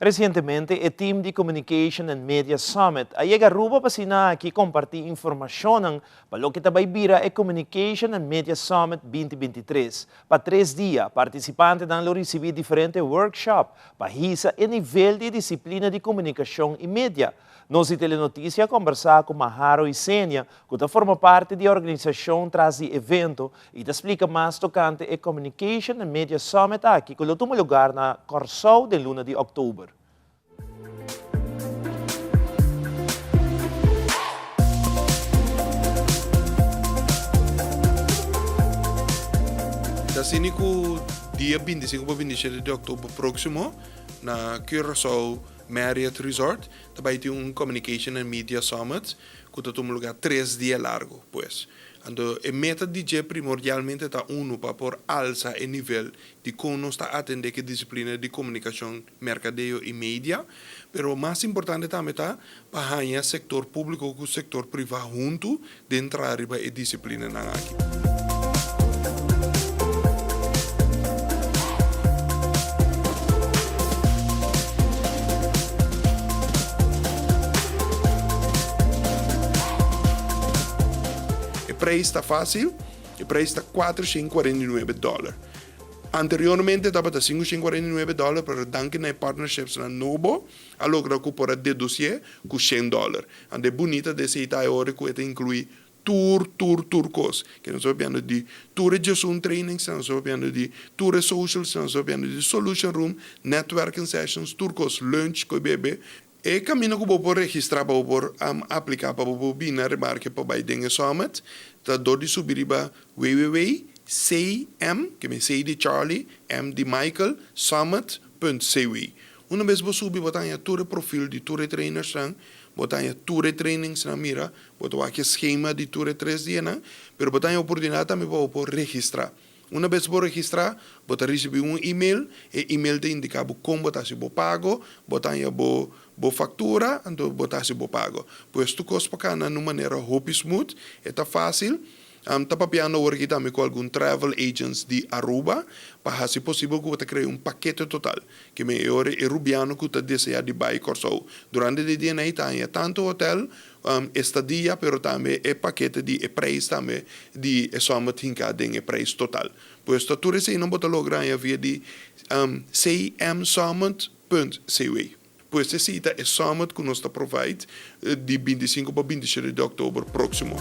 Resientemente e team di Communication and Media Summit a yega Aruba pa asina aki comparti informacionnan pa loke ta bay bira e Communication and Media Summit 2023. Pa tres dia, participantenan lo ricibi diferente workshop pa hisa e nivel di disciplina di comunicacion y media. Nos di Telenoticia a combersa cu Maharo Isenia, cu ta forma parti di e organisacion tras di evento y ta splica mas tocante e Communication and Media Summit aki cu lo tuma lugar na Corsou den luna di october. Ta asina cu dia 25 pa 27 di october proximo na Curaçao Marriott Resort ta bay tin un Communication and Media Summit ku ta tuma lugá tres dia largu. Pues, anto e meta di dje primordialmente ta unu pa por alsa e nivel di kon nos ta atendé ku e disiplina di komunikashon, merkadeo i media, pero mas importante tambe ta pa haña sektor públiko ku sektor privá huntu den traha riba e disiplinanan aki. E prijs ta fácil, e prijs ta 449 dòler. Anteriormente tabata 549 dòler, pero danki na e partnershipsnan nobo a logra ku por a dedusié ku shen dòler. Ante bunita di esei ta e ora ku e ta inkluí tur, tur, tur kos. Ke nos ta papiando di tur e djesun trainings, nos ta papiando di tur e socials, nos ta papiando di solution room, netwerking sessions, tur kos, lunch ku e bebe. E kaminda ku bo por registrá pa bo por apliká pa bo por bini na remarke pa bai den e summit ta dor di subi riba www. CM, ke men C di Charlie, M di Michael, summit punt cw. Una bes bo subi bo ta haña tur e profil di tur e trainersnan, bo ta haña tur e trainingsnan mira, bo ta wak e schema di tur e tres dianan, pero bo ta haña oportunidat tambe pa bo por registrá. Una bes bo registrá, bo ta risibí un email, e email ta indiká bo kon bo ta hasi bo pago, bo ta haña bo bo faktura, anto bo ta hasi bo pago. Pues tur kos por kana na un manera hopi smooth, e ta fásil. Ta papiando awor aki tambe ku algun travel agents di Aruba pa hasi posibel ku bo ta krea un pakete total. Ke men e ora e rubiano ku ta desea di bai Kòrsou durante di dia nei ta haña tantu hotel, estadia pero tambe e pakete di e preis tambe di e sòma hinká den e preis total. Pues ta tur eseinan bo ta logra haña via di cmsummit punt cw. Pues esei ta e summit ku nos ta provide di 25 pa 27 di òktober próksimo.